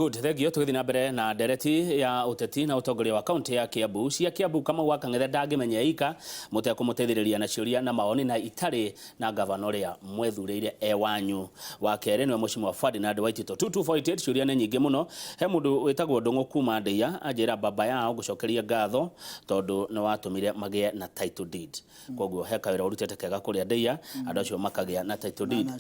Good, thank you. Tũgĩthiĩ na mbere na ndereti ya ũteti na ũtongoria wa kaunti ya Kiambu. Cia Kiambu Kamau wa Kang'ethe ndangĩmenya ika mũtekũmũteithĩrĩria na ciũria na mawoni na itarĩ na gavana ũrĩa mwethurĩire e wanyu. Wa kerĩ nĩwe Mheshimiwa Ferdinand Waititũ. 22488 ciũria nĩ nyingĩ mũno. He mũndũ wĩtagwo Ndũng'ũ kuma Ndĩia anjĩra baba yao ngũcokeria ngatho tondũ nĩ watũmire magĩe na title deed. Koguo he kawĩra ũrutĩte kega kũrĩa Ndĩia andũ acio makagĩa na title deed.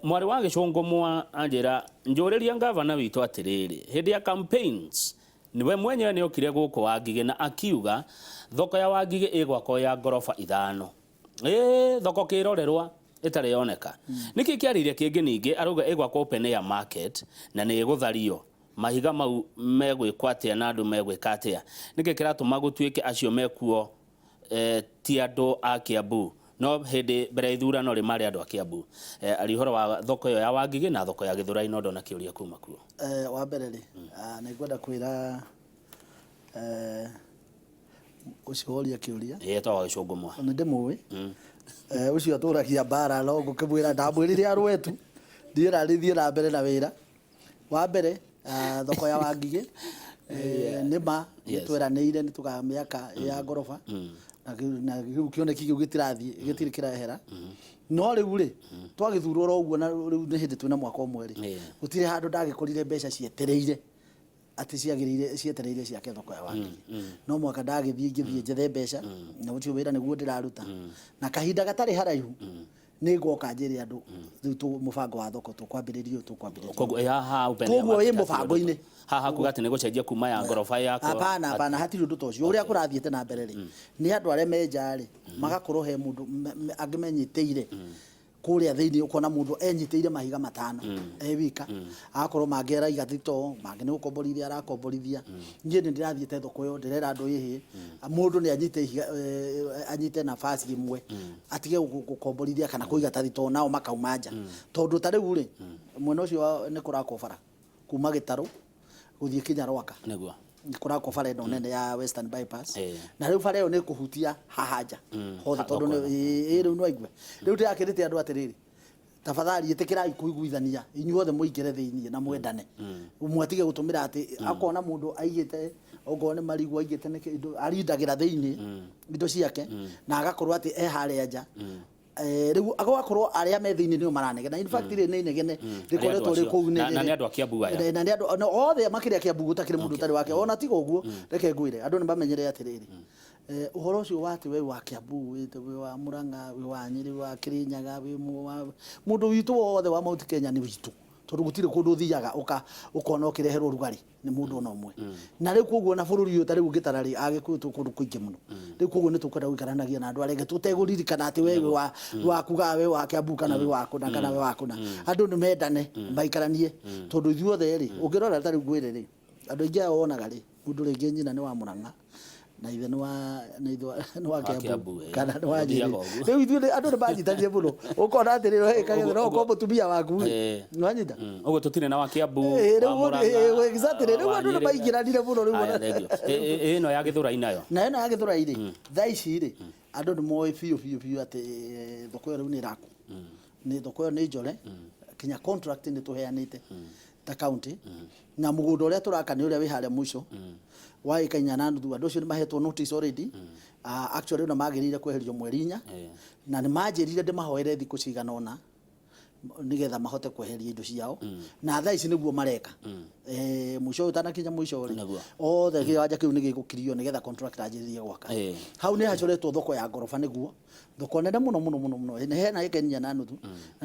Mwarĩ wa Gĩcũngũ mwa anjĩra njũrĩria ngavana witũ atĩrĩrĩ, hĩndĩ ya campaigns we mwenyewe nĩ okire gũkũ Wangigĩ na akiuga thoko ya Wangigĩ ĩgwakwo ya ngoroba ithano. Ĩĩ thoko kĩrorerwa ĩtarĩ yoneka. Nĩkĩ kĩarĩire kĩngĩ ningĩ arauga ĩgwakwo open air market na nĩ ĩgũthario. Mahiga mau megwĩkwo atĩa na andũ megwĩka atĩa? Nĩkĩ kĩratũma gũtuĩke acio mekuo eh, ti andũ a Kiambu no hĩndĩ mbere ya ithurano rĩ marĩ andũ a Kiambu. Eh, aria ũhoro wa thoko ĩyo ya Wangigĩ na thoko ya Gĩthũrai no ndona kĩũria kuma kuo. Wa mbere rĩ, nĩ ngwenda kwĩra ũcio woria kĩũria. Ĩĩ etagwo Gĩcũngũ mwa. Nĩ ndĩmũĩ. Ũcio atũragia mbara no ngũkĩmwĩra ndamwĩrire arũe tu ndiĩ na thiĩ na mbere na wĩra. Wa mbere thoko ya Wangigĩ nĩ ma nĩ tweranĩire nĩ tũkamĩaka ya ngoroba na rĩu kĩoneki kĩu gĩtirathiĩ gĩtirĩ kĩrehera. No rĩu rĩ twagĩthurwo oro ũguo na rĩu nĩ hĩndĩ twĩna mwaka ũmwe rĩ, gũtirĩ handũ ndagĩkorire mbeca cietereire atĩ ciagĩrĩire cietereire ciake thoko ya Wangigĩ. No mũhaka ndagĩthiĩ ingĩthiĩ njethe mbeca na ũcio wĩra nĩguo ndĩraruta. Na kahinda gatarĩ haraihu nĩ ngoka njĩre andũ rĩu mũbango wa thoko tũkwambĩrĩria ũyũ tũkwambĩrĩria ũyũ. Koguo ĩ haha open air Koguo ĩ market hatirĩ ũndũ mũbango-inĩ. Haha kuga atĩ nĩ gũcenjia kuma ya ngoroba yakwo. Hapana, hapana, hatirĩ ũndũ ta ũcio. Ũrĩa kũrathiĩte na mbere rĩ, nĩ andũ arĩa me nja rĩ, magakorwo he mũndũ angĩ menyitĩire kũrĩa thĩinĩ ũkona mũndũ enyitĩire mahiga matano e wika, agakorwo mangĩ araiga thitoo, mangĩ nĩ gũkomborithia arakomborithia. Niĩ nĩ ndĩrathiĩte thoko ĩyo ndĩrera andũ ĩhĩ, mũndũ nĩ anyite ihiga, anyite nafasi ĩmwe, atige gũkomborithia kana kũiga ta thitoo nao makauma nja. Tondũ ta rĩu rĩ, mwena ũcio nĩ kũrakwo bara kuma Gĩtarũ gũthiĩ kinya Rwaka. Nĩguo. Nĩ kũrakwo bara ĩno nene ya Western Bypass. Na rĩu bara ĩyo nĩ ĩkũhutia haha nja hothe tondũ Thoko nĩ ĩĩ rĩu nĩ waigua. Rĩu ndĩrakĩrĩte andũ atĩrĩrĩ, tafadhali ĩtĩkĩrai kũiguithania inyuothe mũingĩre thĩiniĩ na mwendane. Mwatige gũtũmĩra atĩ akona mũndũ aigĩte okorwo nĩ marigũ aigĩte nĩkĩ indo arindagĩra thĩiniĩ indo ciake na agakorwo atĩ e harĩa nja. Rĩu agakorwo arĩa me thĩinĩ nĩo maranegena. In fact rĩ nĩ inegene rĩkoretwo rĩ kũu nĩ Na nĩ andũ a Kiambu aya. Na nĩ andũ no othe makĩria Kiambu gũtakĩrĩ mũndũ ũtarĩ wake. Ona tiga ũguo reke ngwĩre andũ nĩ mamenyere atĩrĩrĩ, ũhoro ũcio wa atĩ we wĩ wa Kiambu, wĩ wa Murang'a, wĩ wa Nyĩrĩ, wĩ wa Kĩrĩnyaga, wĩ wa mũndũ witũ wothe wa Mount Kenya nĩ witũ. Tondũ gũtirĩ kũndũ ũthiaga ũkona ũkĩreherwo ũrugarĩ nĩ mũndũ ona ũmwe. Na rĩu koguo ona bũrũri ũyũ ta rĩu ũngĩtara rĩ, Agĩkũyũ twĩ kũndũ kũingĩ mũno. Rĩu koguo nĩ tũkwenda gũikaranagia na andũ arĩa angĩ tũtegũririkana atĩ we wĩ wa wa kuga we wa Kiambu kana wĩ wa kũna kana wĩ wa kũna. Andũ nĩ mendane maikaranie tondũ ithuothe rĩ, ũngĩrora ta rĩu ngwĩre rĩ, andũ aingĩ aya wonaga rĩ, mũndũ rĩngĩ nyina nĩ wa Mũrang'a na ithe nĩ wa na ithe nĩ wa Kiambu Kiambu kana nĩ wa Gũthiaga Nyĩrĩ. ũguo. Rĩu ithuĩ andũ nĩ manyitanire mũno ũkona atĩrĩrĩ hey, kagetha no Ũguo- ũkorwo mũtumia waku rĩ Eh. nĩwanyita Ũguo tũtirĩ na wa Kiambu, Eh, wa rĩu Mũrang'a, eh, exactly rĩu wa andũ nĩ Nyĩrĩ. maingĩranire mũno rĩu Aya, thank you. Eh, eh, ĩno ya Gĩthũrai nayo na ĩno ya Gĩthũrai rĩ thaa ici rĩ andũ nĩ moĩ biũ biũ biũ atĩ eh, thoko ĩyo rĩu nĩ ĩrakwo nĩ thoko ĩyo nĩ njore kinya contract nĩ tũheanĩte ta county na mũgũnda ũrĩa tũraka nĩ ũrĩa wĩ harĩa mũico wa ĩka 4.5. Andũ acio nĩ mahetwo notice already. Actually ona magĩrĩire kweherio mweri 4 na nĩ manjĩrire ndĩmahoere thikũ cigana ũna nĩgetha mahote kweheria indo ciao na thaa ici nĩguo mareka. Mũico ũyũ ũtanakinya mũico rĩ, Nĩguo. othe kĩwanja kĩu nĩ gĩgũkirio nĩgetha contractor anjĩrĩrie gwaka. Hau nĩ hacoretwo thoko ya ngoroba, nĩguo thoko nene mũno mũno mũno mũno. Nĩ hena ĩka 4.5 na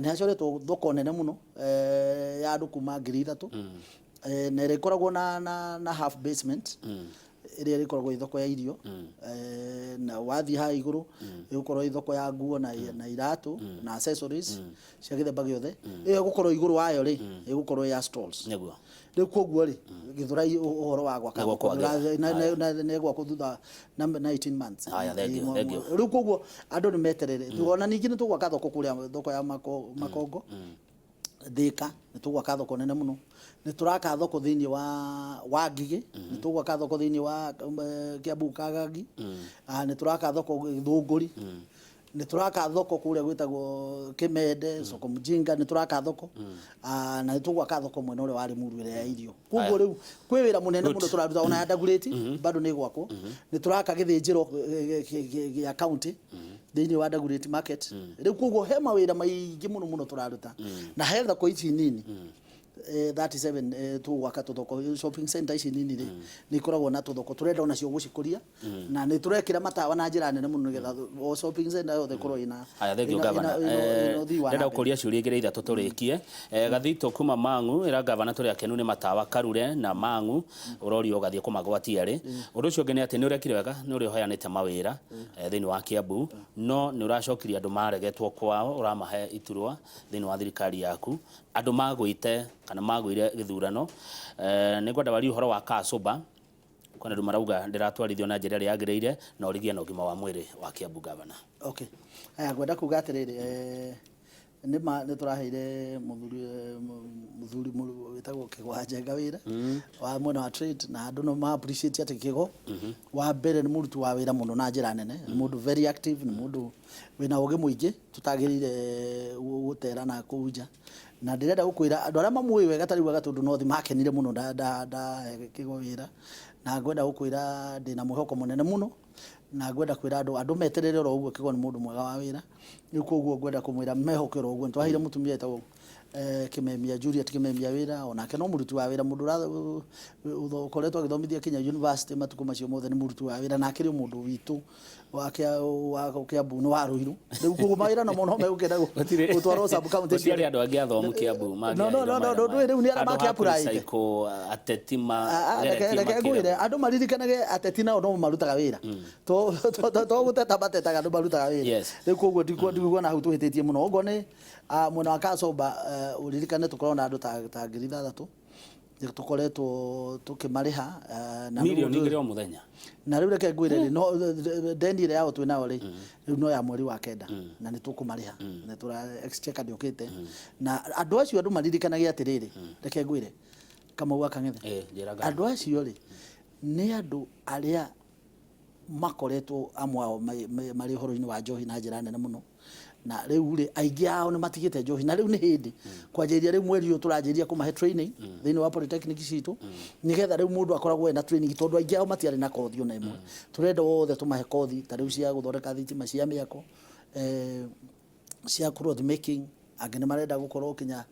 nĩ hacoretwo thoko nene mũno ya andũ kuma 3,000 na ĩrĩa ĩkoragwo na half basement ĩrĩa ĩkoragwo ĩ thoko ya irio na wathiĩ haha igũrũ ĩgũkorwo ĩ thoko ya nguo na iratũ na accessories cia gĩthemba gĩothe. Ĩyo ĩgũkorwo igũrũ wayo rĩ, ĩgũkorwo ya stalls. Rĩu koguo rĩ, Gĩthũrai ũhoro wa gwaka Nĩguo thoko kwagĩra. na ĩgwakwo thutha na 18 months. Haya, thank you, thank you. Rĩu koguo andũ nĩ meterere. Ona ningĩ nĩ tũgwaka thoko kũrĩa thoko ya Makongo Thika, nĩ tũgwaka thoko nene mũno. Nĩ tũraka thoko thĩinĩ wa Wangigĩ, nĩ tũgwaka thoko thĩinĩ wa Kiambu Kagagi, nĩ tũraka thoko Gĩthũngũri. Nĩ tũraka thoko kũrĩa gwĩtagwo Kĩmende, soko Mjinga, nĩ tũraka thoko. Ah, na nĩ tũgwaka thoko mwena ũrĩa wa Limuru ĩrĩa ya irio. Koguo rĩu kwĩ wĩra mũnene mũno tũraruta, ona ya Dagoretti bado nĩ ĩgwakwo. Nĩ tũraka gĩthĩnjĩro gĩa county thĩinĩ wa Dagoretti market. Rĩu koguo he mawĩra maingĩ mũno mũno tũraruta, na he thoko ici nini 37 tũgwaka tũthoko. Shopping center ici nini rĩ, nĩ ikoragwo na tũthoko, tũrenda onacio gũcikũria, na nĩ tũrekĩra matawa na njĩra nene mũno nĩgetha o shopping center yothe ĩkorwo ĩna Aya, thank you, gavana. Ĩna ũthii wa Ndĩrenda na mbere. Gũkũria ciũria igĩrĩ ithatũ tũrĩkie. Gathito kuma Mang'u ĩra gavana, tũrĩ akenu nĩ matawa Karure na Mang'u ũrorio ũgathiĩ kũmagwatia rĩ. Ũndũ ũcio ũngĩ nĩ atĩ nĩ ũrekire wega nĩ ũrĩa ũheanĩte mawĩra thĩinĩ wa Kiambu, no nĩ ũracokirie andũ maregetwo kwao, ũramahe iturwa thĩinĩ wa thirikari yaku, andũ magwĩte kana magwĩire gĩthurano. Nĩ ngwenda warie ũhoro wa Kasũmba, kwĩna andũ marauga ndĩratwarithio na njĩra ĩrĩa yagĩrĩire, na ũrigie na ũgima wa mwĩrĩ wa Kiambu, gavana. Okay. Aya, ngwenda kuga atĩrĩrĩ, nĩ ma nĩ tũraheire mũthuri wĩtagwo Kĩgo wa Njenga wĩra wa mwena wa trade, na andũ no ma appreciate atĩ Kĩgo wa mbere nĩ mũruti wa wĩra mũno na njĩra nene, nĩ mũndũ very active, nĩ mũndũ wĩna ũgĩ mũingĩ tũtagĩrĩire gũtera na kũu nja. Na ndĩrenda gũkwĩra andũ arĩa mamũĩ wega ta rĩu Gatundu North makenire mũno ndahe Kĩgo wĩra, na ngwenda gũkwĩra ndĩna mwĩhoko mũnene mũno, na ngwenda kwĩra andũ meterere oro ũguo. Kĩgo nĩ mũndũ mwega wa wĩra. Rĩu koguo ngwenda kũmwĩra mehoke oro ũguo. Nĩtwaheire mũtumia wĩtagwo Kimemia, Juliet Kimemia wĩra, onake no mũruti wa wĩra, mũndũ ũkoretwo agĩthomithia kinya university matukũ macio mothe, nĩ mũruti wa wĩra na akĩrĩ o mũndũ witũ wa Kiambu, nĩ wa Ruiru. Rĩu koguo mawĩra namo no megũkĩenda gũtwarwo sub county. Gũtiarĩ andũ angĩ athomu Kiambu? No, no, no, no, ndũĩ rĩu nĩ arĩa makĩ-apply. Ateti Reke ngwĩre, andũ maririkanage ateti nao no marutaga wĩra, to gũteta matetaga, andũ marutaga wĩra. Rĩu koguo ndikuona hau tũhĩtĩtie mũno. Okorwo nĩ mwena wa Kasomba, ũririkane tũkoragwo na andũ ta 6,000, nĩ tũkoretwo tũkĩmarĩha na 2 million o mũthenya. Na rĩu reke ngwĩre rĩ, no deni ĩrĩa yao twĩ nayo rĩ, rĩu no ya mweri wa kenda, na nĩ tũkũmarĩha, nĩ tũra exchequer ndĩũkĩte na andũ acio. Andũ maririkanage atĩrĩrĩ, reke ngwĩre, Kamau wa Kang'ethe, Njĩra. Andũ acio rĩ, nĩ andũ arĩa makoretwo amwe ao marĩ ũhoro-inĩ wa njohi na njĩra nene mũno, na rĩu rĩ, aingĩ ao nĩ matigĩte njohi, na rĩu nĩ hĩndĩ kwanjĩrĩria. Rĩu mweri ũyũ tũranjĩrĩria kũmahe training thĩinĩ wa polytechnic citũ, nĩgetha rĩu mũndũ akoragwo ena training, tondũ aingĩ ao matiarĩ na kothi ona ĩmwe. Tũrenda othe tũmahe kothi ta rĩu cia gũthondeka thitima, cia mĩako, cia cloth making, angĩ nĩ marenda gũkorwo kinya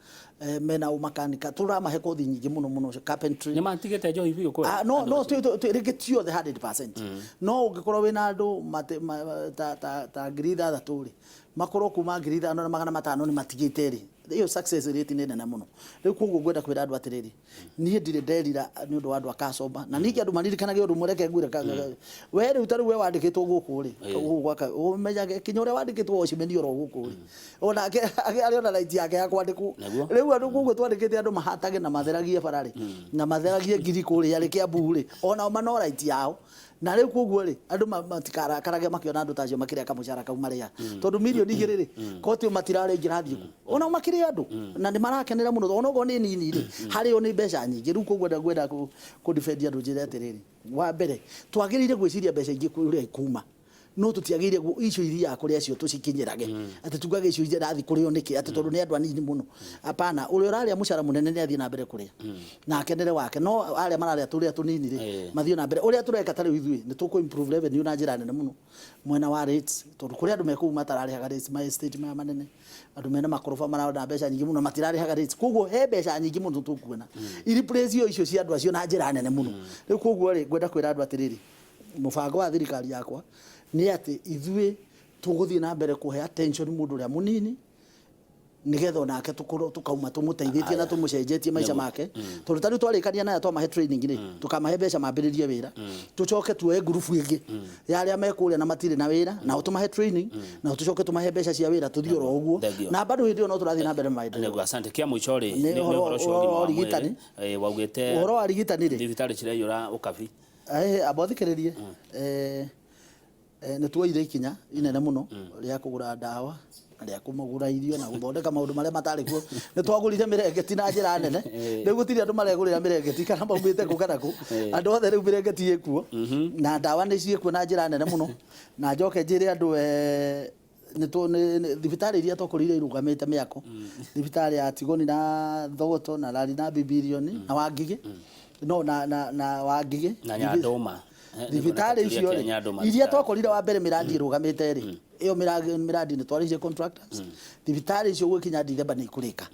mena ũmakanika. Tũramahe kothi nyingĩ mũno mũno, carpentry. Nĩ matigĩte njohi biũ kweli? Ah, no rĩngĩ ti othe 100%, no ũngĩkorwo wĩna andũ ta 6,000 rĩ, makorwo kuma 5,500 nĩ matigĩte rĩ, ĩyo success rate nĩ nene mũno. Rĩu koguo ngwenda kwĩra andũ atĩrĩrĩ, niĩ ndirĩ nderira nĩ ũndũ wa andũ a Kasomba. Na ningĩ andũ maririkanage ũndũ ũmwe, reke ngwĩre, we rĩu ta rĩu we wandĩkĩtwo gũkũ rĩ, gũkũ gwaka, ũmenyage kinya ũrĩa wandĩkĩtwo watchman oro gũkũ rĩ, onake arĩ ona right yake ya kwandĩkwo. Rĩu andũ koguo twandĩkĩte andũ mahatage na matheragie bara rĩ, na matheragie ngiri kũrĩa rĩ Kiambu rĩ, onao mano right yao. Na rĩu koguo rĩ, andũ matikarakarage makĩona andũ ta acio makĩrĩa kamũcara kau marĩa, tondũ 2 million rĩ, koti matirarĩa ingĩ rathiĩ kũ? Onao makĩrĩ andũ na nĩ marakenera mũno, onokorwo nĩ nini rĩ, harĩ o nĩ mbeca nyingĩ. Rĩu koguo ngwenda kũ defend andũ, njĩre atĩrĩrĩ, wa mbere twagĩrĩire gwĩciria mbeca ingĩ kũrĩa ikuma, no tũtiagĩrĩire icio ithiaga kũrĩ acio tũcikinyĩrage, atĩ tugage icio irathiĩ kũrĩo nĩkĩ, atĩ tondũ nĩ andũ anini mũno. Hapana, ũrĩa ũrarĩa mũcara mũnene nĩ athiĩ na mbere kũrĩa na akenere wake, no arĩa mararĩa tũrĩa tũnini rĩ, mathiĩ na mbere ũrĩa tũreka. Ta rĩu ithuĩ nĩ tũkũ improve revenue na njĩra nene mũno mwena wa rates, tondũ kũrĩ andũ me kũu matararĩhaga rates, ma estate maya manene, andũ mena makoroba marona mbeca nyingĩ mũno, matirarĩhaga rates. Koguo he mbeca nyingĩ mũno tũkuona i replace icio cia andũ acio na njĩra nene mũno. Rĩu koguo rĩ, ngwenda kwĩra andũ atĩrĩrĩ, mũbango wa thirikari yakwa nĩ atĩ ithuĩ tũgũthiĩ na mbere kũhe attention mũndũ ũrĩa mũnini, nigetha onake tukorwo tukauma tumuteithĩtie na tumucenjetie maica make, tondu ta riu twarĩkania naya twamahe training rĩ, tukamahe mbeca mambĩrĩrie wĩra, tucoke tuoe ngurubu ĩngĩ ya arĩa me kũrĩa na matirĩ na wĩra, nao tũmahe training, nao tucoke tũmahe mbeca cia wĩra, tũthiĩ oro ũguo. Thank you. Na bado hĩndĩ ĩyo no tũrathiĩ na mbere na maendeleo. Nĩguo, asante. Kĩa mũico rĩ, Nĩ nĩ ũhoro ũcio wa ũgima ũhoro wa wa mwĩrĩ. ũrigitani. Waugĩte Ũhoro wa ũrigitani rĩ, thibitarĩ ciraiyũra ũkabi. Amba ũthikĩrĩrie. Nĩ tuoire ikinya inene mũno rĩa kũgũra ndawa na rĩa kũgũra irio na gũthondeka maũndũ marĩa matarĩ kuo. Nĩ twagũrire mĩrengeti na njĩra nene. Rĩu gũtirĩ andũ maregũrĩra mĩrengeti kana maumĩte kũ kana kũ. Andũ othe rĩu mĩrengeti ĩkuo na ndawa nĩ ciĩkuo na njĩra nene mũno. Na njoke njĩre andũ, Nĩ thibitarĩ iria twakorire irũgamĩte mĩako, thibitarĩ ya Tigoni na Thogoto na Rari na Bibilioni na Wangigĩ, no na Wangigĩ na Nyandũma. Thibitarĩ icio kĩa rĩ, Nyandũma iria thibitarĩ. Twakorire wa mbere mĩrandi ĩrũgamĩte rĩ, ĩyo mĩrandi nĩ twarĩhire contractors. Thibitarĩ icio gwĩkinya Dithemba nĩ ikũrĩka,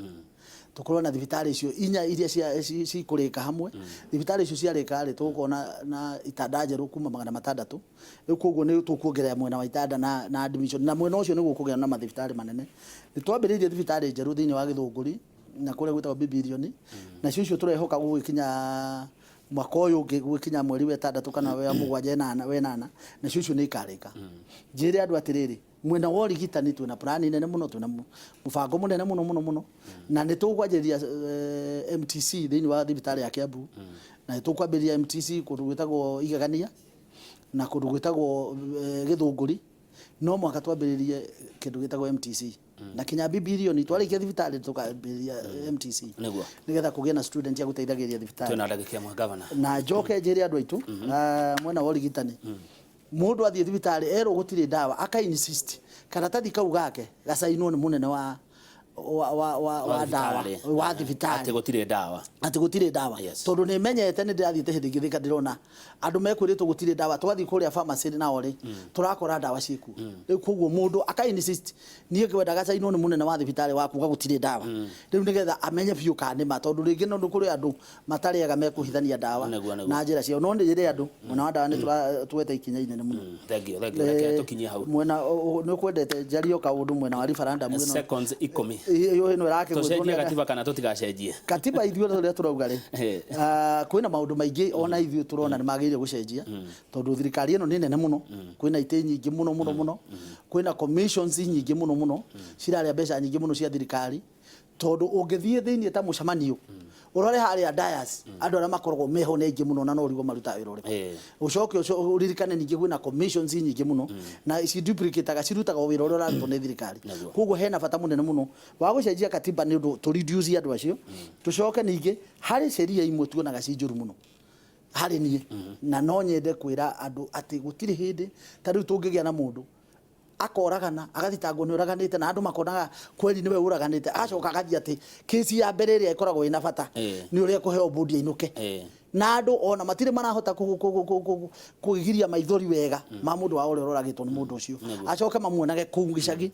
tũkorwo na thibitarĩ icio inya iria cikũrĩka hamwe. Thibitarĩ icio ciarĩka rĩ, tũgũkorwo na itanda njerũ kuma 600. Rĩu koguo nĩ tũkuongerera mwena wa itanda na admission, na mwena ũcio nĩ gũkũgĩa na mathibitarĩ manene. Nĩ twambĩrĩirie thibitarĩ njerũ thĩinĩ wa Gĩthũngũri na kũrĩa gwĩtagwo Bibilioni, nacio icio tũrehoka gũgĩkinya mwaka ũyũ ũngĩ, gũgĩkinya mweri wa ĩtandatũ kana wa mũgwanja, ĩnana, wenana, nacio icio nĩ ikarĩka. Njĩre andũ atĩrĩrĩ, mwena wa ũrigitani twĩna plan nene mũno, twĩna mũbango mũnene mũno mũno mũno, na nĩ tũkwanjĩrĩria MTC thĩinĩ wa thibitarĩ ya Kiambu, na nĩ tũkwambĩrĩria MTC kũndũ gwĩtagwo Igegania na kũndũ gwĩtagwo Gĩthũngũri. No mwaka twambĩrĩrie kĩndũ gĩtagwo MTC na kinya Bibilioni. Twarĩkia thibitarĩ tũkambĩrĩria MTC nĩgetha kũgĩe na student ya gũteithagĩrĩria thibitarĩ. Twĩna ndagĩka 1, gavana. Na njoke njĩre andũ aitũ, mwena wa ũrigitani, mũndũ athiĩ thibitarĩ erwo gũtirĩ ndawa, aka insist karatathi kau gake gacainwo nĩ mũnene wa ndawa thibitarĩ. Wa thibitarĩ. Atĩ gũtirĩ ndawa. Atĩ gũtirĩ ndawa. Tondũ nĩ menyete nĩ ndĩrathiĩte hĩndĩ ĩngĩ Thika, ndĩrona andũ mekwĩrĩtwo gũtirĩ ndawa, twathiĩ kũrĩa pharmacy nao rĩ, tũrakora ndawa ciĩkuo. Rĩu koguo mũndũ aka insist, niĩ ngwenda gacainwo nĩ mũnene wa thibitarĩ wa kuga gũtirĩ ndawa rĩu, nĩgetha amenye biũ kana nĩ ma, tondũ rĩngĩ no kũrĩ andũ matarĩaga mekũhithania ndawa Nĩguo, nĩguo. na njĩra ciao. No nĩ rĩrĩ andũ mwena wa ndawa nĩ tuwete ikinya inene mũno. Thank you, thank you. Reke tũkinyie hau. Mwena nĩ ũkwendete njario kaũndũ mwena wa referendum ĩno. Seconds 10. Ĩyo ĩno ĩrakĩgwetwo. Tũcenjie gatiba kana tũtigacenjie? Katiba ithuĩ ũrĩa tũrauga rĩ, kwĩna maũndũ maingĩ ona ithuĩ tũrona nĩ magĩrĩire gũcenjia, tondũ thirikari ĩno nĩ nene mũno, kwĩna itĩ nyingĩ mũno mũno mũno, kwĩna commissions nyingĩ mũno mũno cirarĩa mbeca nyingĩ mũno cia thirikari, tondũ ũngĩthiĩ thĩinĩ ta mũcemanio ũrore harĩa dais, andũ arĩa makoragwo meho nĩ aingĩ mũno, na no ũrigwo marutaga wĩra ũrĩkũ. Ũcoke ũririkane ningĩ kwĩna commissions nyingĩ mũno na ciduplicateaga, cirutaga o wĩra ũrĩa ũrarutwo nĩ thirikari. Koguo hena bata mũnene mũno wa gũcenjia katiba nĩ ũndũ tũ reduce andũ acio. Tũcoke ningĩ harĩ sheria imwe tuonaga ci njũru mũno harĩ niĩ, na no nyende kwĩra andũ atĩ gũtirĩ hĩndĩ ta rĩu tũngĩgĩa na mũndũ akoragana, agathitangwo nĩ ũraganĩte, na andũ makonaga kweri nĩwe ũraganĩte, agacoka agathiĩ atĩ kesi ya mbere ĩrĩa ĩkoragwo ĩna bata nĩ ũrĩa kũheo bũndi ainũke, na andũ ona matirĩ marahota kũgiria maithori wega ma mũndũ wa ũrĩa ũroragĩtwo nĩ mũndũ ũcio, acoke mamuonage kũu gĩcagi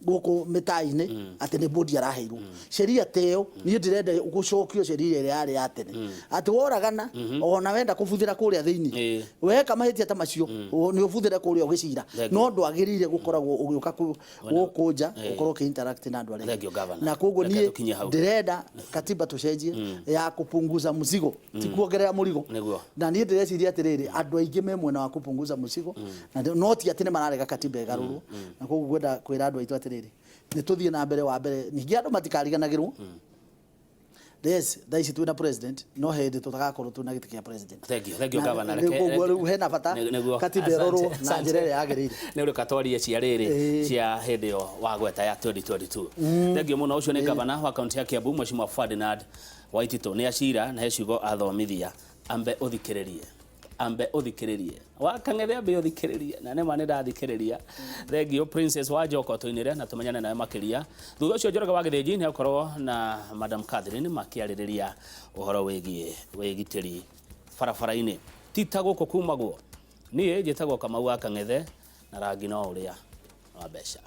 gũkũ mĩtaa-inĩ atĩ nĩ bũndi araheirwo. Sheria ta ĩyo niĩ ndĩrenda gũcokio sheria ĩrĩa yarĩ ya tene, atĩ woragana ona wenda kũbuthĩra kũrĩa thĩinĩ, weka mahĩtia ta macio, nĩ ũbuthĩre kũrĩa ũgĩcira. Thank you. No ndwagĩrĩire gũkoragwo ũgĩũka gũkũ nja ũkorwo ũkĩ interact na andũ arĩa Thank you, Governor. Na koguo Reke niĩ tũkinye hau. ndĩrenda katiba tũcenjie ya kupunguza mzigo, ti kuongerera mũrigo. Na niĩ ndĩreciria atĩrĩrĩ, andũ aingĩ me mwena wa kupunguza mzigo, na no ti atĩ nĩ mararega katiba ĩgarũrwo. Na koguo ngwenda kwĩra andũ aitũ atĩrĩrĩ, nĩ tũthiĩ na mbere. Wa mbere ningĩ andũ matikariganagĩrwo, yes, thaa ici twĩna president, no hĩndĩ tũtagakorwo twĩna gĩtĩ kĩa president. Thank you, thank you, Na Governor. rĩu koguo rĩu hena bata katiba ĩrorwo Asante, na njĩra ĩrĩa yagĩrĩire. Nĩ ũrĩka twarie cia rĩrĩ cia hĩndĩ ĩyo wagweta ya 2022. Thank you mũno. Ũcio nĩ gavana wa kaunti ya Kiambu, Mheshimiwa Ferdinand Waititu. Nĩ acira na he ciugo athomithia. Ambe ũthikĩrĩrie, ambe ũthikĩrĩrie wakang'ethe, ambe ũthikĩrĩrie, na nĩma nĩ ndathikĩrĩria. Thank you, Princess wa Njoko, tũinĩre na tũmenyane nawe makĩria. Thutha ũcio Njoroge wa Gĩthĩnji nĩ akorwo na Madam Catherine makĩarĩrĩria ũhoro wĩgiĩ wĩgitĩri barabara-inĩ, ti ta gũkũ kumagwo. Niĩ njĩtagwo Kamau wa Kang'ethe, na rangi no ũrĩa wa mbeca.